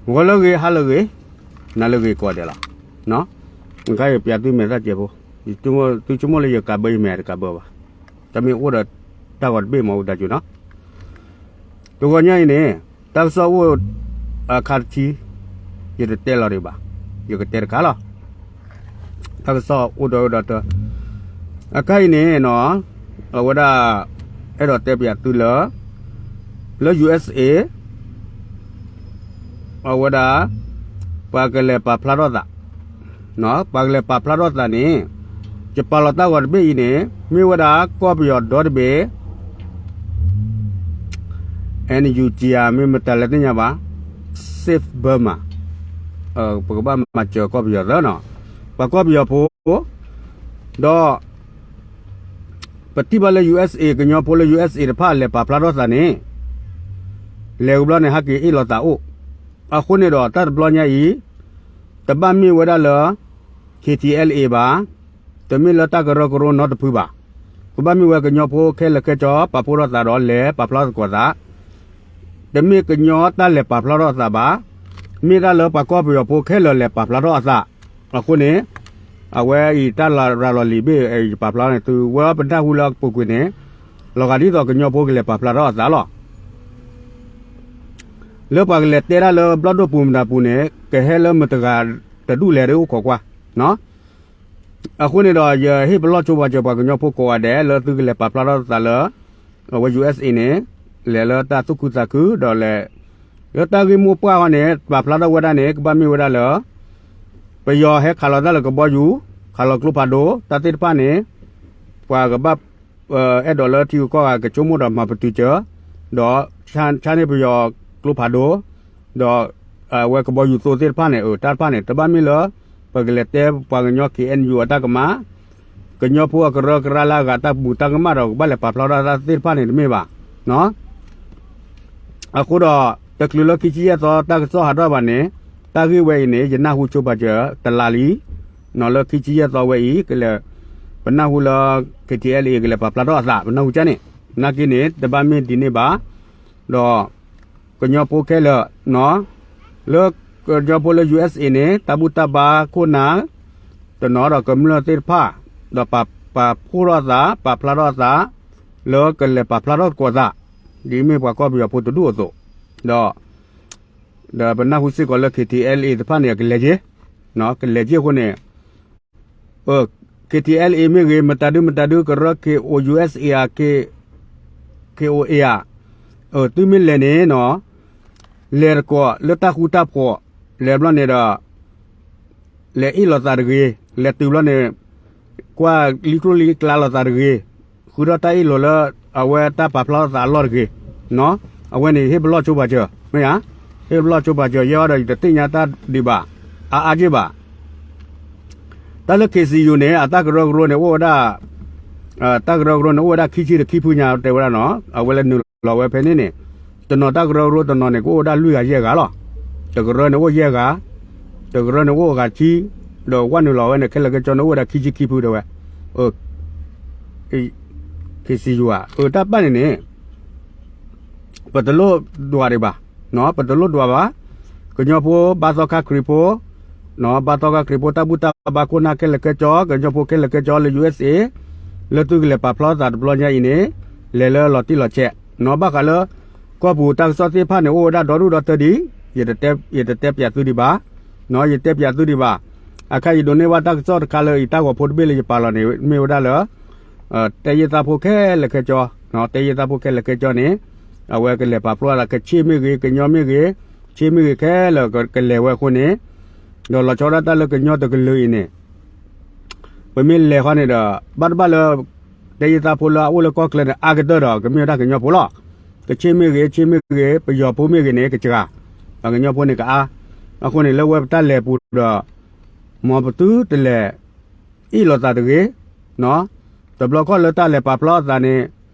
ဂီၤလၢအဂ့ၤ ဟါလၢအဂ့ၤ, နၤလၢအဂ့ၤကိးဂၤဒဲးလီၤ. နခါယပျးသုမဲာ်သၣ်စဲးဖိ, သုဆိကမိၣ်လၢယကးဘၢယမဲာ်တကးဘၢဘၣ်, တၢ်မ့ၢ်အိၣ်ဒီးတၢ်ဂီၤတဘ့ၣ်မ့ၢ်အိၣ်တၢ်စူၤနီၤ. တဂီၤညါအံၤန့ၣ် တၢ်ကစီၣ်အိၣ်အခါတဆံ, ယတတဲလီၤဒံးဘၣ်, ယကတဲတခါလီၤ. တၢ်ကစီၣ်အိၣ်ဒီးအိၣ်ဒီးတၢ်, အခါအံၤန့ၣ်နီၤ, အဝဲဒၣ် အဲၣ်ဒိးတဲပျးသုလၢ လၢ ယူႇအၢၣ်စ်အ့ အဝဲဒၣ် ပှၤကလဲၤပာ်ဖျါထီၣ်သး, ပှၤကလဲၤပာ်ဖျါထီၣ်သးန့ၣ်, ယပာ်လီၤတၢ်ဂီၤတဘ့ၣ်အံၤန့ၣ် မ့ၢ်ဝဲဒၣ်ကီၢ်ပယီၤဒီတဘ့ၣ် NUG ဧါ မ့ၢ်မတၤလဲၣ်သ့ၣ်ညါဘၣ်, Save Burma, ပကဘၣ်မၤစၢၤကီၢ်ပယီၤသၢနီၤ, ပှၤကီၢ်ပယီၤဖိ, ဒီး ပထံၣ်ဘၣ်လၢ ယူႇအၢၣ်စ်အ့ ကညီဖိလၢ ယူႇအၢၣ်စ်အ့ တဖၣ်လဲၤပာ်ဖျါထီၣ်သးန့ၣ်, လဲၤဝံၤဘျီန့ၣ် ဟဲက့ၤအ့ၣ်လိာ်သးအိၣ်, အဃိန့ၣ်ဒီးတၢ်တဘျီညါအံၤ, တဘၣ်မ့ၢ်ဝဲဒၣ်လၢ KTLA ဘၣ်, တမ့ၢ်လၢတၢ်ကရၢကရိနီတဖုဘၣ်, ကဘၣ်မ့ၢ်ဝဲကညီဖိခဲလၢာ်ခဲဆ့ ပာ်ဖှိၣ်ထီၣ်သးဒီးလဲၤပာ်ဖျါထီၣ်သကိးသး, တမ့ၢ်ကညီတၢ်လဲၤပာ်ဖျါထီၣ်အသးဘၣ်, မ့ၢ်ဒၣ်လၢပှၤကီၢ်ပယီၤဖိခဲလၢာ်လဲၤပာ်ဖျါထီၣ်အသး, အဃိန့ၣ်, အဝဲအံၤတၢ်ရၤလီၤလံာ်ဘ့ၣ် ယပာ်ဖျါန့ၣ် သုဝဲပနၢ်ဟူလၢအပူၤကွံာ်န့ၣ်, လီၤဂာ်ဒ်သိးကညီဖိကလဲၤပာ်ဖျါထီၣ်အသးလီၤ. လၢပှၤကလဲၤတဲဒၣ်လၢဘျီၣ်ဒိၣ်ပူၤမတၤပူၤန့ၣ် ကဟဲလၢမတၤတဂၤတဒူၣ်လဲၣ် ဒ်အိၣ်ခိးကွၢ်, အဃိန့ၣ်ဒီး ယဟ့ၣ်ပလီၢ်ဆိပာ်စၢၤပှၤကညီဖိကိးဂၤဒဲး လၢသုကလဲၤပာ်ဖျါထီၣ်သးလၢ အဝဲ ယူႇအၢၣ်စ်အ့ န့ၣ်, လဲၤလၢတၢ်သူၣ်ခုသးခုဒီးလဲၤ, လၢတၢ်ဂ့ၢ်မိၢ်ပှၢ်ဃီန့ၣ် ပာ်ဖျါထီၣ်ဝဲဒၣ်န့ၣ် ကဘၣ်မ့ၢ်ဝဲဒၣ်လၢ ပယီၤဟဲခးလီၤတၢ်လၢကဘီယူၤ, ခးလီၤကျိဖးဒိၣ် တၢ်သ့ၣ်တဖၣ်န့ၣ်, ပှၤကဘၣ် အဲၣ်ဒိးလၢထံဂုၤကီၢ်ဂၤကဆိကမိၣ်ဒီးမၤပတုာ်စၢၤ, ဒီးဆါန့ၢ်ပယီၤကျိဖးဒိၣ်, ဒီးအဝဲကဘီယူၤသိသ့ၣ်တဖၣ်န့ၣ် အတၢ်တဖၣ်န့ၣ် တဘၣ်မ့ၢ်လၢ ပကလဲၤတဲပှၤကညီ ခ့ၣ်အဲၣ်ယူၣ် အတၢ်ကမၣ်, ကညီဖိအကရၢကရါလၢအဂၤတၢ်ဘူၣ်တၢ်ကမၣ်ဒီး ကဘၣ်လဲၤပာ်ဖျါထီၣ်တၢ်သ့ၣ်တဖၣ်န့ၣ်တမ့ၢ်ဘၣ်. အဃိဒီး တချုးလၢခံဆံယဲၢ်သီတၢ်ကစီၣ်ဟးထီၣ်ဘၣ်န့ၣ်, တၢ်ဂ့ၢ်ဝဲအံၤန့ၣ် ယနၢ်ဟူဆိပာ်စၢၤတလါလံ, လၢခံဆံယဲၢ်သီဝဲအံၤ ကလဲၤ, ပနၢ်ဟူလၢ KTLA ကလဲၤပာ်ဖျါထီၣ်အသး ပနၢ်ဟူကန့ၣ်, နာ်က့န့ၣ် တဘၣ်မ့ၢ်ဒ်န့ၣ်ဘၣ်, ဒီး ကညီဖိခဲလၢာ်, လၢကညီဖိလၢ ယူႇအၢၣ်စ်အ့ န့ၣ် တၢ်ဘူၣ်တၢ်ဘါခိၣ်နၢ် တနီၤဒီးကမျၢၢ်သ့ၣ်တဖၣ်, ဒီးပာ်ဖှိၣ်ထီၣ်အသး ပာ်ဖျါထီၣ်အသး လၢကလဲၤပာ်ဖျါထီၣ်သကိးသး, ဒ်မ့ၢ်ပှၤကီၢ်ပယီၤဖိတဒူၣ်အသိး, ဒီး ဒီးပနၢ်ဟူစ့ၢ်ကီးလၢ KTLA တဖၣ်န့ၣ် အကလဲၤက့ၤ, ကလဲၤက့ၤအဃိန့ၣ် KTLA မ့ၢ်ဂ့ၤ မတၤဒုမတၤဒု ကရၢ K O U S A ဧါ, K O A ဧါ, သုမ့ၢ်လဲၤန့ၣ်နီၤ, လဲၤတကိးလၢတၢ်ဃူတၢ်ဖိး, လဲၤဘျီန့ၣ်ဒီး လဲၤအ့ၣ်လိာ်သးတဂ့ၤ, လဲၤတုၤဘျီန့ၣ် ကွၢ်လံကျိလံကျါလိာ်သးတဂ့ၤ, ဃုထီၣ်တၢ်အ့ၣ်လိာ်လၢ အဝဲတၢ်ပာ်ဖျါထီၣ်သးအလီၢ်တဂ့ၤ, အဝဲန့ၣ် ဟ့ၣ်ပလီၢ်ဆိပာ်စၢၤ, မ့ၢ်ဧါ, ဟ့ၣ်ပလီၢ်ဆိပာ်စၢၤ ယဲအံၤဒီး ယတသ့ၣ်ညါတၢ်ဒံးဘၣ်, အါအါက့ၢ်ဘၣ် တၢ်လၢ K C U န့ၣ် အတၢ်ကရၢကရိန့ၣ်အိၣ်ဝဲဒၣ်, တၢ်ကရၢကရိန့ၣ်အိၣ်ဝဲဒၣ်ခံဆံဒီးခံဖုညါတဲဝဲဒၣ်နီၤ, အဝဲလၢနုာ်လီၤဝဲဖဲန့ၣ်န့ၣ်, တနီၤတၢ်ကရၢကရိတနီၤန့ၣ် ကအိၣ်ဝဲဒၣ်လွံၢ်ဂၤယဲၢ်ဂၤလီၤ. တကရၢန့ၣ်အိၣ်ယဲၢ်ဂၤ, တကရၢန့ၣ်အိၣ်အဂၤဆံ, ဒီးဝဲနုာ်လီၤဝဲန့ၣ် ခဲလၢာ်ခဲဆ့န့ၣ်အိၣ်ဝဲဒၣ်ခံဆံခံဖုတဲဝဲ, K C U ဧါ, တၢ်တဖၣ်န့ၣ်န့ၣ် ပတလိၣ်ဒွးဒံးဘၣ်, ပတလိၣ်ဒွးဘၣ်, ကညီဖိဘါသီခါခရံာ်ဖိ, ဘါသီခါခရံာ်ဖိ တၢ်ဘူၣ်တၢ်ဘါခိၣ်နၢ်ခဲလၢာ်ခဲဆ့ ကညီဖိခဲလၢာ်ခဲဆ့လၢ U S A လၢသုကလဲၤပာ်ဖျါသးတဘျီညါအံၤန့ၣ်, လဲၤလၢလီၤတံၢ်လီၤဆဲး, ဘၣ်ဃးလၢ ကီၢ်ပူၤတၢ်ကစီၣ်သ့ၣ်တဖၣ်န့ၣ် အိၣ်ဝဲဒၣ်ဒီဒူၣ်ဒီတၢ်ဒံး, ယတတဲပျးသုဒံးဘၣ်, ယတဲပျးသုဒံးဘၣ်, အခါယဒိးန့ၢ်ဘၣ်တၢ်ကစီၣ်တခါလၢအံၤ တၢ်ဂီၤဖိတဘ့ၣ်လၢယပာ်လီၤန့ၣ် မ့ၢ်ဝဲဒၣ်လၢ တဲယ့ၢ်သးဖိခဲလၢာ်ခဲဆ့, တဲယ့ၢ်သးဖိခဲလၢာ်ခဲဆ့န့ၣ်, အဝဲကလဲၤပာ်ဖျါသး ကခ့ၣ်မ့ၢ်ဂ့ၤ, ကညီမ့ၢ်ဂ့ၤ, ခ့ၣ်မ့ၢ်ဂ့ၤခဲလၢာ်ကလဲၤဝဲအဃိန့ၣ်, ဒီးလီၤဆီဒၣ်တၢ်လၢကညီတကလုာ်အံၤန့ၣ်, ပမ့ၢ်လဲၤဃီန့ၣ်ဒီး ဘၣ်တဘၣ်လၢ တဲယ့ၢ်သးဖိလၢအအိၣ်လၢကီၢ်ချၢန့ၣ် အါကတၢၢ်ဒီး ကမ့ၢ်ဝဲဒၣ်ကညီဖိလီၤ. ကခ့ၣ်မ့ၢ်ဂ့ၤ, ခ့ၣ်မ့ၢ်ဂ့ၤ, ပယီၤဖိမ့ၢ်ဂ့ၤန့ၣ် ကစှၤ, ဒီးကညီဖိန့ၣ်ကအါ, အဃိန့ၣ်လၢဝဲပတၢ်လဲၤပူၤဒီး မ်ပသုတလဲၤ အ့ၣ်လိာ်သးတဂ့ၤ, တဘျီခီၣ်လၢတၢ်လဲၤပာ်ဖျါအသးန့ၣ်,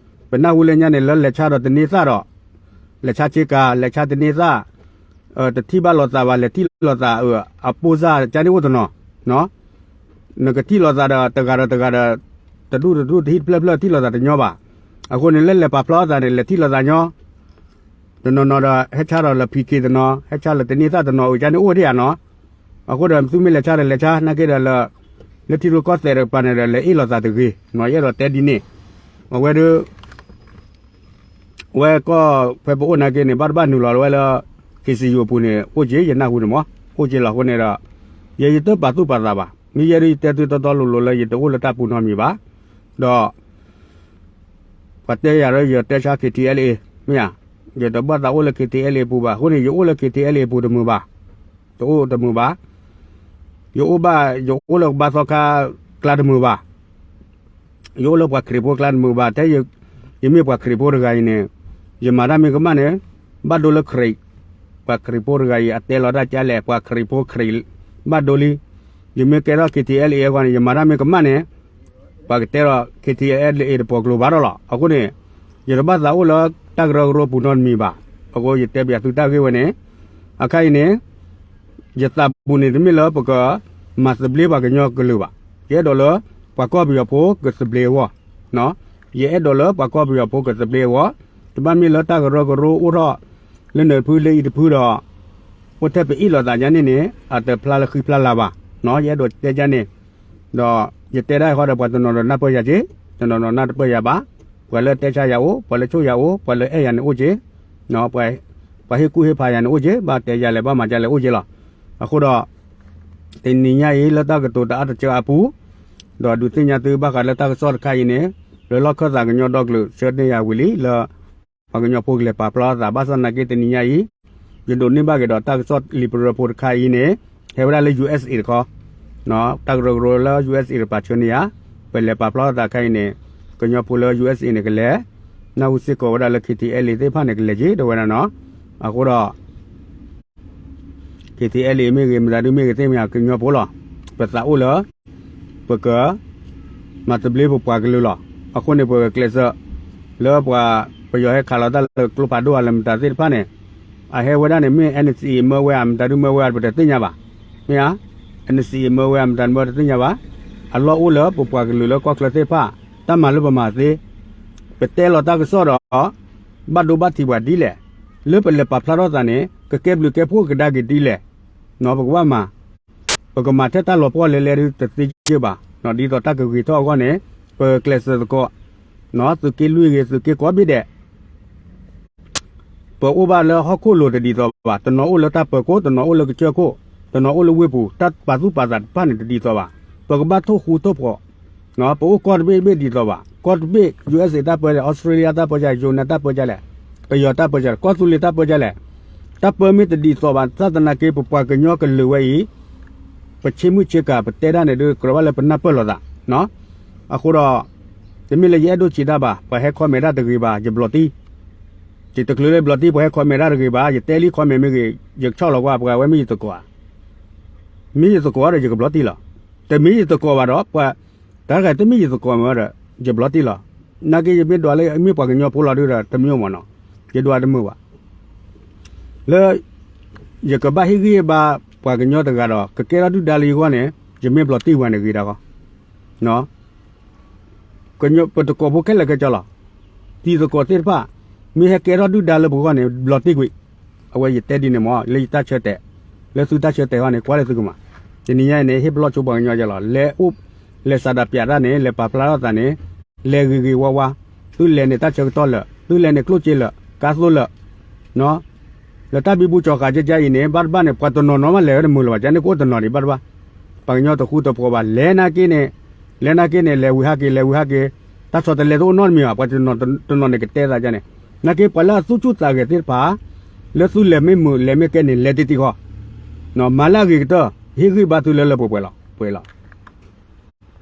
ပနၢ်ဟူလၢညါန့ၣ် လၢလဲၤဆါဒီးတန့ၢ်သၣ်ဒီး, လဲၤဆါဆ့ကၤ, လဲၤဆါတန့ၢ်သၣ်, တထံၣ်ဘၣ်လိာ်သးဘၣ်, လဲၤထံၣ်လိာ်သး, အပိၢ်စၢ်ကန့ၣ်အိၣ်တနီၤ, နကထံၣ်လိာ်သးဒီး တဂၤဒီးတဂၤဒီး, တဒူၣ်တဒူၣ်တဟံၣ်တဖျၢၣ်ဖျၢၣ်ထံၣ်လိာ်သးတညီဘၣ်. အဃိန့ၣ်လၢလဲၤပာ်ဖျါအသးန့ၣ် လဲၤထံၣ်လိာ်သးညီ တနီၤနီၤဒီး ဟဲဆါဒီးလၢ ဖံက့ တနီၤ, ဟဲဆါလၢတန့ၢ်သၣ်တနီၤ အဝဲန့ၣ်အိၣ်ဒံးဧါနီၤ. အဃိဒီး သုမ့ၢ်လဲၤဆါဒီးလဲၤဆါ နာ်က့ဒီးလၢ လၢထံရူၢ်ကီၢ်သဲးတကပၤန့ၣ်ဒီး လဲၤအ့ၣ်လိာ်သးတဂ့ၤ, ယအဲၣ်ဒိးတဲဒ်န့ၣ်, အဝဲဒၣ် ဝဲကီၢ်ဖဲပအိၣ်နာ်က့န့ၣ် ဘၣ်တဘၣ်နုာ်လီၤဝဲလၢ KCU အပူၤန့ၣ် အိၣ်က့ၤ ယနၢ်ဟူန့ၣ်မး, အိၣ်က့ၤလီၤအဃိန့ၣ်ဒီး ယဲယတပာ်သူၣ်ပာ်သးဘၣ်, မ့ၢ်ယဲဒၣ်ယတဲသုတီတီလိၤလိၤလၢယတအိၣ်လၢတၢ်ပူၤနီတမံၤဘၣ်, ဒီး ပှၤတဲယၤဒီးယတဲဆါ KTLA မ့ၢ်ဧါ, ယတဘၣ်သးအိၣ်လၢ KTLA အပူၤဘၣ်, အဃိန့ၣ် ယအိၣ်လၢ KTLA အပူၤတမုာ်ဘၣ်, တအိၣ်တမုာ်ဘၣ်, ယအိၣ်ဘၣ် ယအိၣ်လၢကဘါသီခါကျါတမုာ်ဘၣ် ယအိၣ်လၢပှၤခရံာ်ဖိကျါတမုာ်ဘၣ်, ထဲယမ့ၢ်ပှၤခရံာ်ဖိတဂၤအံၤန့ၣ်, ယမၤတၢ်မ့ၢ်ကမၣ်န့ၣ်, ဘၣ်ဒိလၢခရံာ်, ပှၤခရံာ်ဖိတဂၤအံၤ အတဲလီၤတၢ်ကလဲၣ်, ပှၤခရံာ်ဖိခရံာ်, ဘၣ်ဒိလံ, ယမ့ၢ်ကဲထီၣ် KTLA အဂီၢ်န့ၣ် ယမၤတၢ်မ့ၢ်ကမၣ်န့ၣ်, ပှၤကတဲဒီး KTLA တပှီၤကျိၤဘၣ်ဒီးလီၤ. အဃိန့ၣ်, ယတဘၣ်သးအိၣ်လၢတၢ်ကရၢကရိပူၤနီတမံၤဘၣ်. အဃိယတဲပၠးသုတၢ်ဂ့ၢ်ဝဲန့ၣ်, အခါအံၤန့ၣ် ယသးပူၤန့ၣ် တမ့ၢ်လၢပကမၤသဘျ့ပှၤကညီကလုာ်ဘၣ်. ယအဲၣ်ဒိးလၢ ပှၤကီၢ်ပယီၤဖိကသဘျ့အဂီၢ်, ယအဲၣ်ဒိးလၢပှၤကီၢ်ပယီၤဖိကသဘျ့အဂီၢ်, တဘၣ်မ့ၢ်လၢတၢ်ကရၢကရိအိၣ်ထီၣ် လၢနတဖုလၢအံၤတဖုဒီး အိၣ်ထဲပအ့ၣ်လိာ်သးယါန့ၣ်န့ၣ် အတဖျါလၢဃံဖျါလၤဘၣ်. ယအဲၣ်ဒိးတဲယါန့ၣ်, ဒီးယတဲဒၣ်ဃီဒီး ပှၤတနီၤဒီးနၢ်ပၢၢ်ယၤက့, တနီၤဒီးနၢ်တပၢၢ်ယၤဘၣ်, ပှၤလၢတဲဆါယၤအိၣ်, ပှၤလၢဆိၣ်ယၤအိၣ်, ပှၤလၢအဲၣ်ယၤန့ၣ်အိၣ်က့ ပှၤဟ့ၣ်ကူၣ်ဟ့ၣ်ဖးယၤန့ၣ်အိၣ်က့, ဘၣ်တဲယၤလဲၣ် ဘၣ်မၤယၤလဲၣ်အိၣ်က့လီၤ. အဃိဒီး တနံၤညါအံၤ လၢတၢ်ကတိၤတအါတစၢအပူၤ, ဒီးဒုးသ့ၣ်ညါသုဘၣ်ဃးလၢတၢ်ကစီၣ်တခါအံၤန့ၣ်, လၢလီၢ်ခၢၣ်သးကညီဒီကလုာ် ဆှၢန့ၢ်ယၤဝံၤလံ လၢ ပှၤကညီဖိကလဲၤပာ်ဖျါထီၣ်သး ဘၣ်ဆၣ်သနာ်က့တနံၤညါအံၤ, ယဒိးန့ၢ်ဘၣ်က့ၤဒီးတၢ်ကစီၣ်လံာ်ပရၢဖိတခါအံၤန့ၣ်, ဟဲဝဲဒၣ်လၢ USA တခီ, တၢ်ကရၢကရိလၢ USA တကပၤဆှၢန့ၢ်ယၤ, ပလဲၤပာ်ဖျါထီၣ်သးခါအံၤန့ၣ်, ကညီဖိလၢ USA န့ၣ်ကလဲၤ, နၢ်ဟူစ့ၢ်ကီးဝဲဒၣ်လၢ KTLA သ့ၣ်တဖၣ်န့ၣ် ကလဲၤက့ၤ တဲဝဲဒၣ်နီၤ. အဃိဒီး KTLA မ့ၢ်ဂ့ၤ မတၤဒုမ့ၢ်ဂ့ၤ သ့ၣ်မ့ၢ်ကညီဖိလီၤ. ပသးအိၣ်လၢ ပက မၤသဘျ့ပပှၤကလုာ်လီၤ. အဃိန့ၣ် ပကျဲးစၢး လၢပှၤ ပယီၤဟဲခးလီၤတၢ်လၢကျိဖးဒိၣ်ဧါ လၢမတၤသ့ၣ်တဖၣ်န့ၣ်, အဟဲဝဲဒၣ်န့ၣ် မ့ၢ် NCA မၢဝဲဧါ မတၤဒုမၢဝဲဧါ ပတသ့ၣ်ညါဘၣ်. မ့ၢ်ဧါ, NCA မၢဝဲဧါ မတၤဒုမၢဝဲတသ့ၣ်ညါဘၣ်. အလီၢ်အိၣ်လၢပပှၤကလုာ်လၢကီၢ်ချၢသ့ၣ်တဖၣ် တၢ်မၤလၢပမၤသ့, ပတဲလီၤတၢ်ကစီၣ်ဒီး ဘၣ်ဒိဘၣ်ထံးပှၤဒ်လဲၣ်, လၢပလဲၤပာ်ဖျါထီၣ်သးန့ၣ် ကကဲဘျုးကဲဖှိၣ်ကဒါက့ၤဒ်လဲၣ်, ပကဘၣ်မၤ, ပကမၤထဲတၢ်လီၤပှီၢ်လဲၤလဲၤဒ်တသ့က့ၢ်ဘၣ်, ဒ်သိးတၢ်ကဂ့ၤထီၣ်အဂီၢ်န့ၣ်, ပကျဲးစၢးသကိး, သုးက့လွံၢ်ဂ့ၤ သုးက့ကိးဘ့ၣ်ဒဲး ပအိၣ်ဘၣ်လၢဟီၣ်ခိၣ်လိၤတဒ်သိးဘၣ်, တနီၤအိၣ်လၢတၢ်ပၢၤခိၣ်, တနီၤအိၣ်လၢကစၢၢ်ခိၣ်, တနီၤအိၣ်လၢဝ့ၢ်ပူၤ, တၢ်ပာ်သူၣ်ပာ်သးတဖၣ်န့ၣ်တဒ်သိးဘၣ်. ပကဘၣ်ထိၣ်ဃူထိၣ်ဖိး, ပအိၣ်ကီၢ်တဘ့ၣ်တဘ့ၣ်ဒ်သိးဘၣ်, ကီၢ်တဘ့ၣ် USA တၢ်ပၢဒ်လဲၣ်, Australia တၢ်ပၢဒ်လဲၣ်, United တၢ်ပၢဒ်လဲၣ်, ပယီၤတၢ်ပၢဒ်လဲၣ်, ကီၢ်သူလ့ၤတၢ်ပၢဒ်လဲၣ်, တၢ်ပၢမ့ၢ်တဒ်သိးဘၣ် ဘၣ်ဆၣ်သနာ်က့ ပပှၤကညီကလုာ်ဝဲအံၤ ပဆ့မုၢ်ဆ့ကၤ ပတဲဒၣ်န့ၣ်ဒီး ကြၢးဘၣ်လၢပနၢ်ပၢၢ်လိာ်သး. အဃိဒီး တမ့ၢ်လၢယအဲၣ်ဒိၣ်ဆံးတၢ်ဘၣ်, ပှၤဟဲ comment တၢ်တဂ့ၤဘၣ် ယဘျီးတံၢ်, ယတချုးလၢဘျီးတံၢ် ပှၤဟဲ comment တၢ်တဂ့ၤဘၣ်, ယတဲလံ comment မ့ၢ်ဂ့ၤ, ယဆီၣ်လီၤကွၢ် ပှၤဝဲမ့ၢ်ယသကိးဧါ, မ့ၢ်ယသကိးဒီး ယကဘျီးတံၢ်လီၤ. တမ့ၢ်ယသကိးဘၣ်ဒီး ပှၤ တၢ်တဂၤတမ့ၢ်ယသကိးမ့ၢ်ဒီး ယဘျီးတံၢ်လီၤ. နာ်က့ ယမ့ၢ်ဒွးလၢမ့ၢ်ပှၤကညီဖိလီၤဒုဒီး တမ့ၢ်မ့ၢ်နီၤ, ယဒွးတမုာ်ဘၣ်. လၢ ယကဘၣ်ဟ့ၣ်ဂံၢ်ဟ့ၣ်ဘါပှၤကညီတဂၤဒီး ကကဲထီၣ်ဒုၣ်ဒါလၢယဂီၢ်န့ၣ် ယမ့ၢ်ဘျီးတံၢ်ဝဲန့ၣ်ဂ့ၤဒၣ်ဃီ ပတကိးဖိခဲလၢာ်ခဲဆ့လီၤ. တံၤသကိးသ့ၣ်တဖၣ် မ့ၢ်ဟဲကဲထီၣ်ဒုၣ်ဒါလၢပဂီၢ်န့ၣ် ဘျီးတံၢ်ကွံာ်. အဝဲယတဲဒ်န့ၣ်မ့ၢ် လၢယတၢ်ဆၢတဲာ်, လၢသုတၢ်ဆၢတဲာ်ဟီန့ၣ် ကွၢ်လၢသုကမၤ. တနံၤညါအံၤန့ၣ် ဟ့ၣ်ပလီၢ်ဆိပှၤကညီယဲလီၤ. လဲၤအိၣ် လဲၤစးဒၣ်ပၠးတၢ်န့ၣ် လဲၤပာ်ဖျါထီၣ်သးန့ၣ် လဲၤဂ့ၤဂ့ၤဝါဝါ, သုလဲၤန့ၣ်တၢ်ဆၢကတီၢ်လၢာ်, သုလဲၤန့ၣ်ကျိၣ်စ့လၢာ်, ကါသိလၢာ် လၢတၢ်ဘံဘူကၠီၤဃာ်ကကါအံၤန့ၣ် ဘၣ်တဘၣ်န့ၣ် ပှၤတနီၤနီၤမးလဲၤဝဲတမုာ်လၢၤဘၣ်, ကန့ၣ်ကအိၣ်တနီၤဒံးဘၣ်တဘၣ်. ပှၤကညီတဃူတဖိးဘၣ်, လဲၤနာ်က့န့ၣ်, လဲၤနာ်က့န့ၣ် လဲၤဝံၤဟးက့ၤ လဲၤဝံၤဟးက့ၤ, တၢ်ဆီတလဲတအိၣ်နီတမံၤဘၣ်. ပှၤတနီၤနီၤန့ၣ်ကတဲသးဒ်န့ၣ်, နာ်က့ပှၤလၢအသူၣ်ဆူၣ်သးဂဲၤသ့ၣ်တဖၣ် လၢသုလဲၤမ့ၢ်မုာ်လဲၤမ့ၢ်ကဲန့ၣ် လဲၤတံၢ်တံၢ်ဃီ, မၤလၢအဂ့ၤကတၢၢ်, ဟ့ၣ်ဂံၢ်ဘါသုလၢလၢပှဲၤပှဲၤလီၤ, ပှဲၤလီၤ.